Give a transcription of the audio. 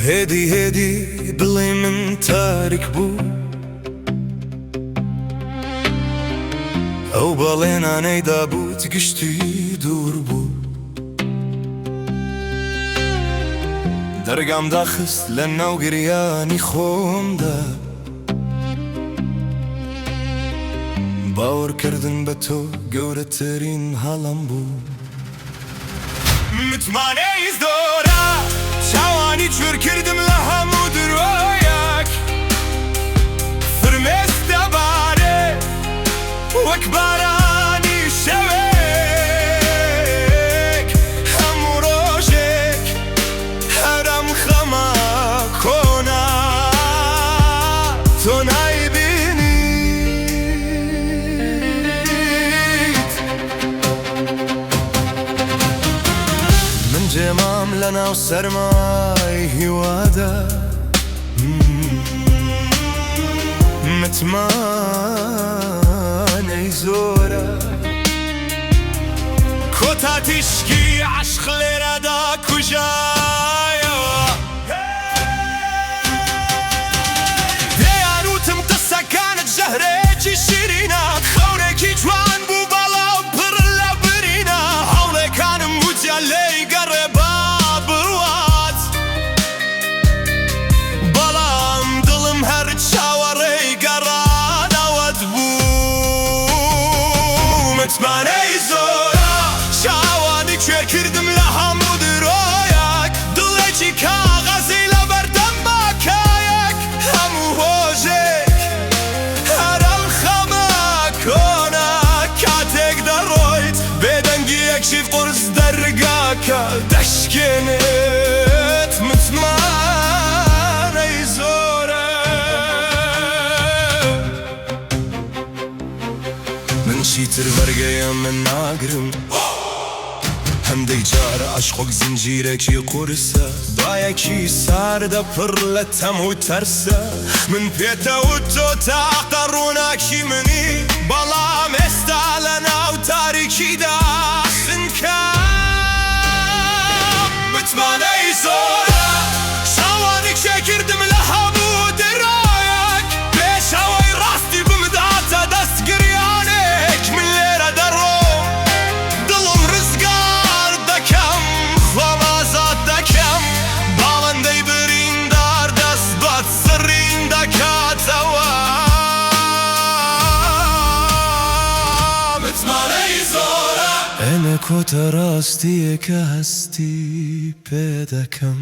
هێدی هێدی دڵی من تاریک بوو. ئەو بەڵێنانەی دابووت گشتی دوور بوو. دەرگام داخست لە ناو گریانی خۆمدا. باوەڕکردن بە تۆ گەورەترین هەڵەم بوو. متمانەی زۆرە چاوانی چورکردم لە هەموو درۆیەک. فرمێسک دەبارێ وەک بارانی شەوێک. هەموو ڕۆژێک هەر ئەم خەمە کۆنە تۆ نایبینیت. من جێمام لەناو سەرمای هیوادا. متمانەی زۆرە. کۆتا تیشکی عەشق لێرەدا کوژایەوە. پێیان وتم قسەکانت ژەهرێکی شیرینە. خەونێکی جوان بوو بەڵام پڕ لە برینە. هەوڵێکانم وتیان لێی گەڕێ با بڕوات. بەڵام دڵم هەر چاوەڕێی گەڕانەوەت بوو. متمانەی زۆرە چاوانی کوێرکردم لە هەموو درۆیەک. دڵێکی کاغەزی لەبەردەم باکایەک. هەموو ڕۆژێک هەر ئەم خەمە کۆنە. کاتێک دەڕۆیت بێدەنگییەکی قورس دەرگاکە دەشکێنێت. متمانەی زۆرە. من چیتر بەرگەی ئەمە ناگرم. هەندێک جار عەشق وەک زنجیرێکی قورسە. بایەکی ساردە پڕ لە تەم و ترسە. من پێتەوت تۆ تاقە ڕووناکی منی. بەڵام ئێستا لەناو تاریکیدا خنکام. متمانەی زۆرە چاوانی کێکردم لە هەموو درۆیەک. پێش ئەوەی ڕاستی بمداتە دەست گریانێک. من لێرە دەڕۆم دڵم ڕزگار دەکەم. خۆم ئازاد دەکەم. باڵندەی بریندار دەست بە سڕین دەکاتەوە. متمانەی زۆرە. ئەمە کۆتا ڕاستییە کە هەستی پێ دەکەم.